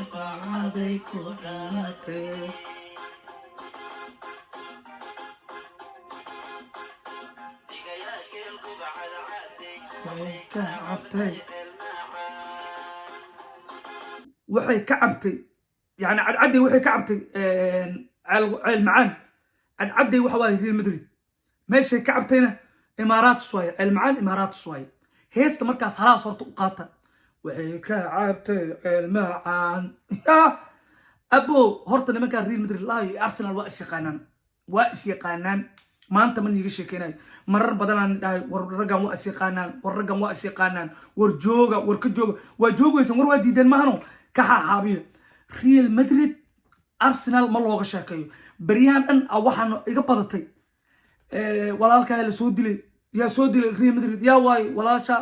Arbacaday ku dhalatay. Way ka cabtay, waxay ka cabtay, yani Cadcadday waxay ka cabtay ceel, Ceel Macaan. Cadcadday waxa waaye Real Madrid, meeshay ka cabtayna Imaaraatis waaye. Ceel Macaan Imaaraatis waaye. Heesta markaas halaas horta u qaata. Waxay ka cabtay Ceel Macaan. Ya abo, horta nimankaa Real Madrid laayo iyo Arsenal waa is yaqaanaan, waa is yaqaanaan. Maanta ma niiga sheekeynayo, marar badanaan dhahay: war raggan waa is yaqaanaan, war raggan waa is yaqaanaan, war jooga, war ka jooga. Waa joogaysan, war waa diideen mahano, ka xaaxaabiyo. Real Madrid Arsenal ma looga sheekeeyo. Beryahan dhan a waxaan iga badatay walaalkaa la soo dilay. Yaa soo dilay Real Madrid? Yaa waayo walaasha?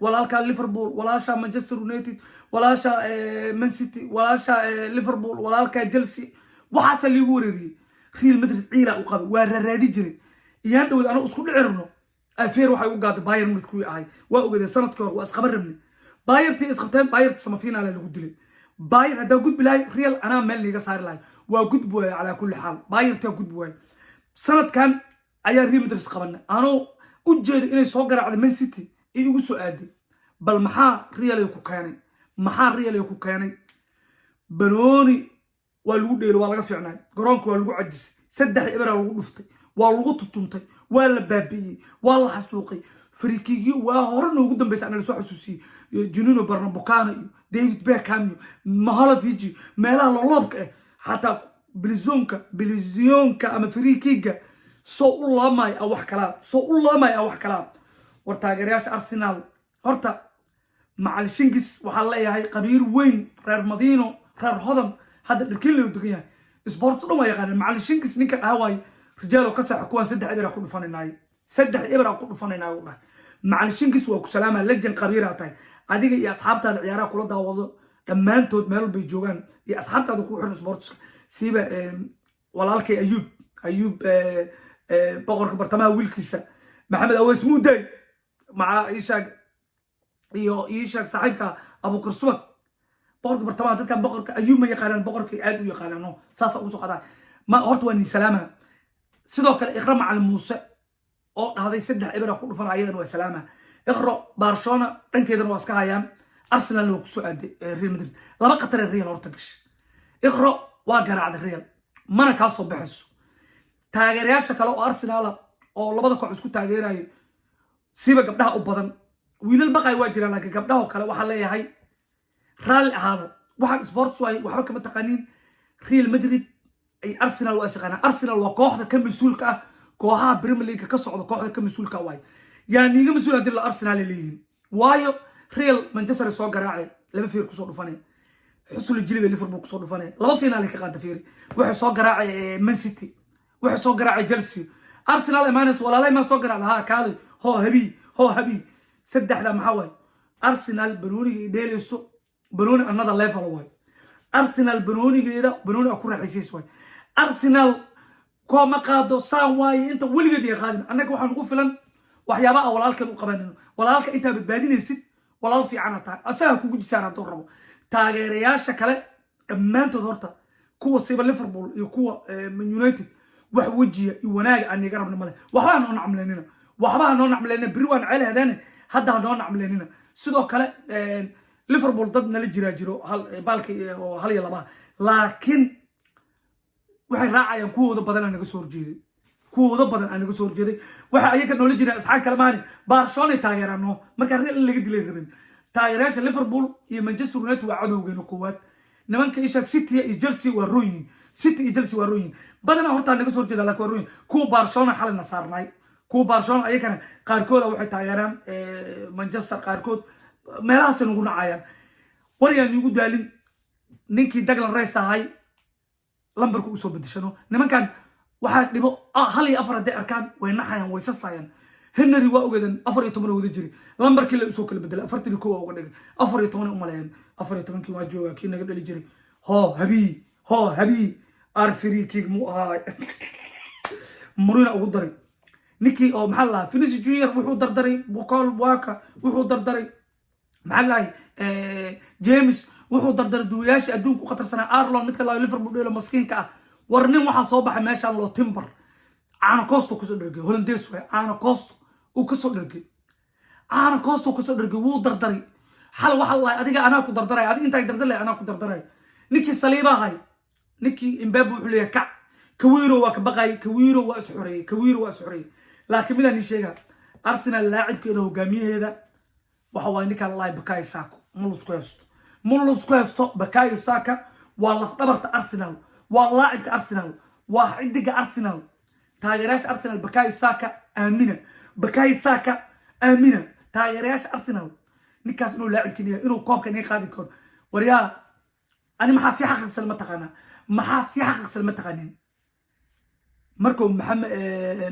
Walaalkaa Liverpool, walaasha Manchester United, walaasha Man City, walaasha Liverpool, walaalkaa Chelsea. Waxaasa liigu wareeriyey. Real Madrid ciilaa u qabay, waa raraadi jiray. Iyaan dhowd anoo isku dhici rabno, afeer waxay u gaaday Bayern Munich kuwii ahay. Waa ogaadeen sanadkii hore waa isqaban rabnay. Bayertii isqabteen, Bayerta semi-final lagu dilay. Bayer haddaa gudbi lahay, Real anaa meel liiga saari lahay. Waa gudbi waaye. Calaa kulli xaal, Bayertaa gudbi waaye. Sanadkan ayaa Real Madrid isqabanay, anoo u jeeda inay soo garaacday Man City iyo igu soo aaday. Bal maxaa Real ku keenay? Maxaa Real ku keenay? Banooni waa lagu dheelo, waa laga fiicnay. Garoonka waa lagu cajisay, 3-0 lagu dhuftay, waa lagu tutuntay, waa la baabi'iyey, waa la xasuuqay. Free kickgii waa hore noogu dambaysa ana lasoo xasuusiyey, Juninho Pernambucano iyo David Beckham iyo Mihajlovic, meelaha loloobka ah, xataa bilizonka, bilizonka ama free kickga soo u laamay a wax kalaa, soo u laamay a wax kalaa. War taageerayaasha Arsenal, horta Macalin Shingis waxaan leeyahay, qabiir weyn, reer Madiino, reer Hodan, hadda Dharkiin loo degan yahay, sports dhan waa yaqaaneen. Macalin Shingis ninka dhaha waayo: rijaalo ka saaxa kuwaan, 3-0 ku dhufanaynaay, 3-0 ku dhufanaynaay u dhahay. Macalin Shingis waa ku salaama, legend, qabiiraa tahay. Adiga iyo asxaabtaada ciyaaraha kula daawado dhammaantood meel bay joogaan, iyo asxaabtaada kugu xiran sportska, siiba walaalkay Ayuub, Ayuub boqorka bartamaha, wiilkiisa Maxamed Aweys Muuday, maca ishaag iyo iishaag saaxiibka Abuukar Subag, boqorka bartamaha. Dadkan boqorka Ayuub ma yaqaanaan, boqorkay aad u yaqaanaan. Saasa ugu soo qadaa ma horta waa nin salaama. Sidoo kale Iqra Macalin Muuse oo dhahday 3-0 ku dhufan, ayadana waa salaama. Iqro Barcelona dhankeedana waa iska hayaan, Arsenalna waa kusoo aaday Real Madrid. Laba khataree Real horta gashay. Iqro waa garaacday Real, mana kaa soo baxayso. Taageerayaasha kale oo Arsenala oo labada koox isku taageerayo, siba gabdhaha u badan, wiilal baqay waa jiraan, laakiin gabdhaha kale waxaa leeyahay: raalli ahaada, waxaan sports waay, waxba kama taqaaniin. Real Madrid ay Arsenal waa isaqaanaa. Arsenal waa kooxda ka mas-uulka ah kooxaha Premier League ka socda, kooxda ka mas-uulka waay. Yaa niiga mas-uul hadii la Arsenal ay leeyihiin? Waayo, Real Manchester ay soo garaacay, laba feer kusoo dhufanay, xusuli jiliba Liverpool kusoo dhufanay, laba final ay ka qaada feeri. Waxay soo garaacay Man City, waxay soo garaacay Chelsea. Arsenal imaanayso, walaalay maa soo garaacda? Ha kaalay, hoo habii, hoo habii. Saddexda maxaa waaye? Arsenal banooniga ay dheelayso banooni another level waay. Arsenal banoonigeeda banooni a ku raaxaysays waay. Arsenal kooma qaado saan waaye, inta weligeed ay qaadin. Annaga waxaa nugu filan waxyaabaha walaalkan u qabanayno. Walaalka intaa badbaadinaysid, walaal fiicana tahay, asaga kugu jisaan hadduu rabo. Taageerayaasha kale dhammaantood horta, kuwa siba Liverpool iyo kuwa Man United, wax wejiya iyo wanaaga aan iga rabna male. Waxba ha noo nacmleynina, waxba ha noo nacmleynina. Beri waan ceel hadeene, hadda ha noo nacmleynina. Sidoo kale Liverpool dad nala jiraa jiro, hal baalki oo hal iyo laba, laakiin waxay raacayaan kuwooda badan aa naga soo horjeeday, kuwooda badan aa naga soo horjeeday. Waxa ayaga noola jiraan asxaan kale maani, Barcelona taageerano. Markaa Real in laga dilay rabin. Taageerayaasha Liverpool iyo Manchester United waa cadowgeena koowaad. Nimanka ishaag City iyo Chelsea waa roon. City iyo Chelsea waa roon badanaa, hortaa naga soo horjeeda, laakiin waa roon. Kuwa Barcelona xalina saarnay, kuwa Barcelona ayakana qaarkooda waxay taageeraan Manchester, qaarkood meelahaasay nagu nacayaan. Waryaan iigu daalin. Ninkii Declan Rice ahay lambarka usoo bedeshano. Nimankan waxaa dhibo hal iyo afar hadday arkaan way naxayaan, way sasayaan. Henry waa ogeedeen, 14 wada jiri, lambarkii la usoo kala bedelay, 41 waa uga dhigay, 14 umaleeyeen. 14-kii waa joogaa, kii naga dhali jiray. Hoo habii, hoo habii, ar free kick muu ahaay? Murina ugu daray ninkii oo maxaa lahaa, Vinicius Junior. Wuxuu dardaray Bukol Waka, wuxuu dardaray maxaa lahay James. Wuxuu dardaray duwayaashii adduunka u khatarsanaa, Arnold, midka laa Liverpool dheelo, maskiinka ah. War nin waxaa soo baxay meeshaan loo Timber, caano koosto kusoo dhergay. Holandees waay, caano koosto uu kasoo dhergay, caano koosto kasoo dhergay. Wuu dardaray xal. Waxaa lahay adiga anaa ku dardaray, adiga intaa dardaray, anaa ku dardaray. Ninkii Saliiba ahay, ninkii Mbappe, wuxuu leeyahay kac. Kawiro waa ka baqay, Kawiro waa is xoreeyey, Kawiro waa is xoreeyey. Laakiin midaan ii sheega, Arsenal laacibkeeda, hogaamiyaheeda waxa waaye ninkaan lahay Bukayo Saka. Ma lusku haysto, ma lusku haysto. Bukayo Saka waa lafdhabarta Arsenal, waa laacibka Arsenal, waa xidiga Arsenal. Taageerayaasha Arsenal, Bukayo Saka aamina, Bukayo Saka aamina. Taageerayaasha Arsenal, ninkaas inuu laacibkin yahay, inuu koobka inaga qaadi karo. Waryaa, ani maxaa sii xaqiiqsan ma taqaanaa? Maxaa sii xaqiiqsan ma taqaanin? Markuu Maxamed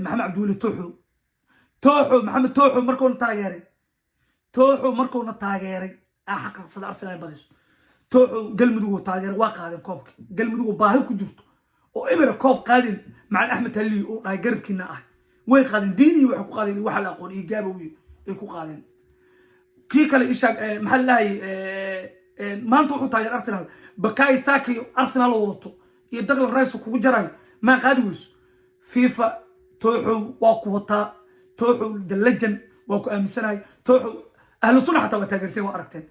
Cabdiweli Tooxo, Tooxo, Maxamed Tooxo markuuna taageeray, Tooxo markuuna taageeray, aa xaqiiqsada Arsenal badiso. Tooxo Galmudug uu taageeray, waa qaadeen koobka. Galmudug oo baahi ku jirto oo ebera koob qaadin, macal Axmed Hallii uu dhahay garabkiina ah, way qaadeen. Diinihi waxay ku qaadeen, waxa la aqoon iyo gaabowi ay ku qaadeen. Kii kale ishaag, maxaa la dhahay, maanta wuxuu taageer Arsenal, Bukayo Saka iyo Arsenal oo wadato iyo Declan Rice kugu jarayo, maa qaadi weyso? FIFA Tooxow waa ku wataa. Tooxow the legend waa ku aaminsanahay. Tooxow Ahlu Sunna xataa waa taageersan, waa aragteen.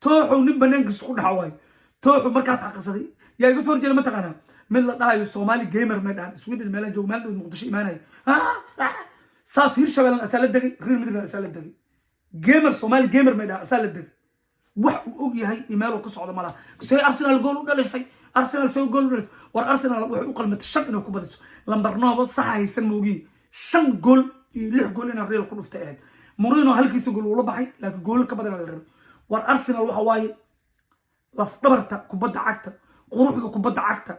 Tooxow nin banaankiisa ku dhaxa waayo. Tooxow markaas xaqisaday. Yaa iga soo horjeeda ma taqaanaa? Mid la dhahayo Somali Gamer may dhahan, Sweden meelaan joogo, meel dhow Muqdisho imaanayo, saas Hirshabeellan asaa la degay, Real Madrid asaa la degay. Gamer, Somali Gamer may dhahan, asaa la degay. Wax uu og yahay iyo meel uu ka socdo malaha. See Arsenal gool u dhalisay? Arsenal see gool u dhalisay? War Arsenal waxay u qalmatay shan inay ku badiso. Lambar nooba saxa haysan moogiye, shan gool iyo lix gool inaan Real ku dhuftay ahayd. Merino halkiisa gool uula baxay, laakiin gool ka badan la rabay. War Arsenal waxa waaye lafdhabarta kubadda cagta, quruxda kubadda cagta.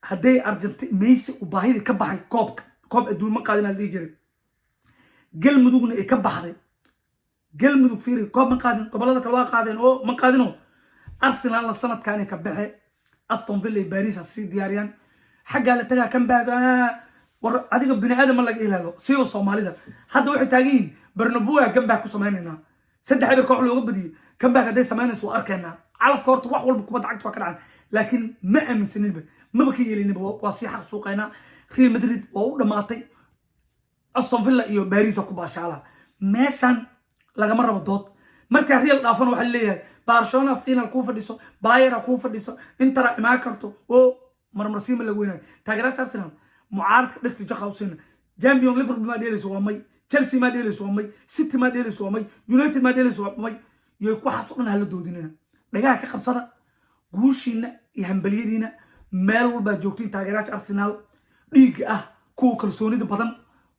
Hadday Argenti Messi uu baahidii ka baxay, koobka koob adduun ma qaadin la dhihi jiray, Galmudugna ay ka baxday. Galmudug fiiri, koob ma qaadin, gobolada kale waa qaadeen oo ma qaadino. Arsenalna sanadkaani ka baxe, Aston Villa iyo Paris ha sii diyaariyaan, xaggaa la tagaa comeback. War adiga bini aadam ma laga ilaalo, siiba Soomaalida. Hadda waxay taagan yihiin Bernabeu comeback ku samaynaynaa. 3-0 koox looga badiyey, comeback hadday samaynayso waa arkaynaa. Calafka horta wax walba kubadda cagta waa ka dhacan, laakiin ma aaminsaninba, maba ka yeelinba. Waa sii xaq suuqaynaa. Real Madrid waa u dhammaatay, Aston Villa iyo Paris ku baashaala. Meeshan lagama rabo dood. Markaa Real dhaafana waxaa leeyahay Barcelona final kuu fadhiso, Bayern kuu fadhiso, Intera imaan karto oo marmarsiima lagu weynayo. Taageeraasha Arsenal, mucaaradka dhegta jaqa u siina. Champion Liverpool maa dheelayso? Waa may. Chelsea maa dheelayso? Waa may. City maa dheelayso? Waa may. United maa dheelayso? Waa may. Iyo waxaas oo dhan hala doodinina, dhagaha ka qabsada. Guushiina iyo hambalyadiina meel walbaad joogtiin, taageeraasha Arsenal dhiigga ah, kuwa kalsoonida badan,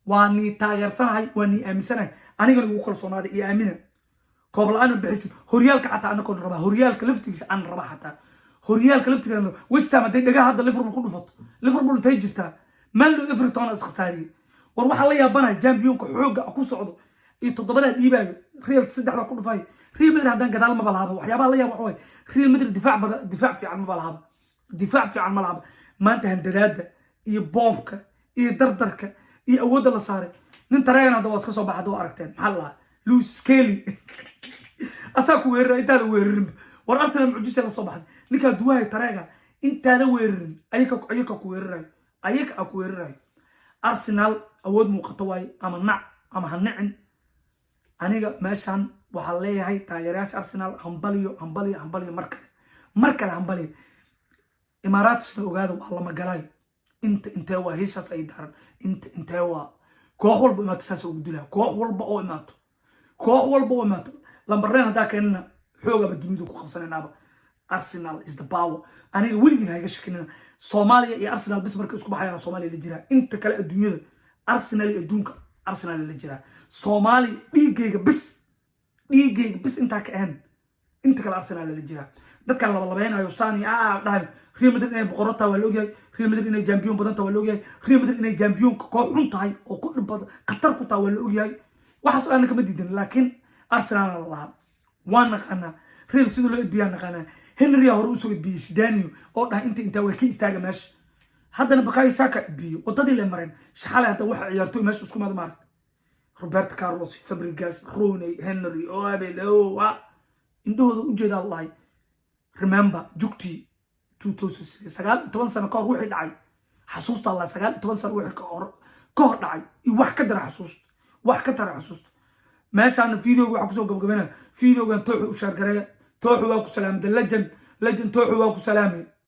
waa nii taageersanahay, waa nii aaminsanahay. Anigana igu kalsoonaaday iyo aamina. Koob la-aan ma bixisin. Horyaalka xataa anagoon rabaa, horyaalka laftigiisa aan rabaa, xataa horyaalka laftigiisa aan rabaa. West Ham hadday dhagaha hadda Liverpool ku dhufato, Liverpool intay jirtaa? Maaldo Everton is khasaariyey. War waxaa la yaabanaya championka xoogga ku socdo iyo toddobadaa dhiibaayo, Real saddexdaa ku dhufayo. Real Madrid haddaan gadaal maba lahaba. Waxyaabaha la yaab waxa waaye Real Madrid difaac badan, difaac fiican maba lahaba, difaac fiican ma lahaba. Maanta handadaada iyo boobka iyo dardarka iyo awoodda la saaray nin tareegan hadda waa iska soo baxa. Hadda waa aragteen, maxaa la lahaa, Lewis Skelly asaa ku weerara intaada weerarinba. War Arsenal mucjisa la soo baxday. Ninkaa duwahay tareega intaada weerarin, ayaka ku weerarayo, ayaka a ku weerarayo. Arsenal awood muuqato waaye, ama nac ama ha nicin. Aniga meeshan waxaan leeyahay taageerayaasha Arsenal, hambaliyo, hambaliyo, hambaliyo, mar kale, mar kale hambaliyo. Imaaraatisna ogaada, waa lama galaayo. Inta intee waa heeshaas ay daaran? Inta intee waa? Koox walba imaato saas ugu dilaa. Koox walba oo imaato, koox walba oo imaato, lambareen haddaa keenana xoogaba dunida ku qabsanaynaaba. Arsenal is the power. Aniga weligiin ha iga shakinina. Soomaaliya iyo Arsenal bis markay isku baxayaan Soomaaliya la jiraa. Inta kale adduunyada Arsenal iyo adduunka Arsenal la jiraa. Soomaaliya dhiiggayga bis, dhiiggayga bis intaa ka ahan, inta kale Arsenal la jiraa. Dadkan labalabeynayo stani dhahay, Real Madrid inay boqorro tahay waa la ogyahay, Real Madrid inay champion badan tahay waa la ogyahay, Real Madrid inay championka koox xun tahay oo ku dhib badan khatar ku tahay waa la ogyahay. Waxaas oo dhan kama diidan, laakiin Arsenal la lahaa waan naqaanaa. Real sidii loo edbiyaa naqaanaa. Henrya hore usoo edbiyey Sidanio oo dhahay inta intaa waa ka istaaga meesha. Haddana Bukayo Saka edbiyey, wadadii le mareen shaxalay. Hadda waxa ciyaartoy meesha isku imaada maaragta, Roberto Carlos, Fabregas, Rooney, Henry, Oabel, indhahooda ujeedaa lahay. Remember jugtii 2006, 19 sano ka hor wixii dhacay. Xasuusta Allah, 19 sano wixii ka hor dhacay iyo wax ka dara xasuusta, wax ka tara xasuusta. Meeshaana videoga waxaa kusoo gabagabanaya. Videogan Tooxu u share gareeya. Tooxu waa ku salaamay, the legend, legend Tooxu waa ku salaamay.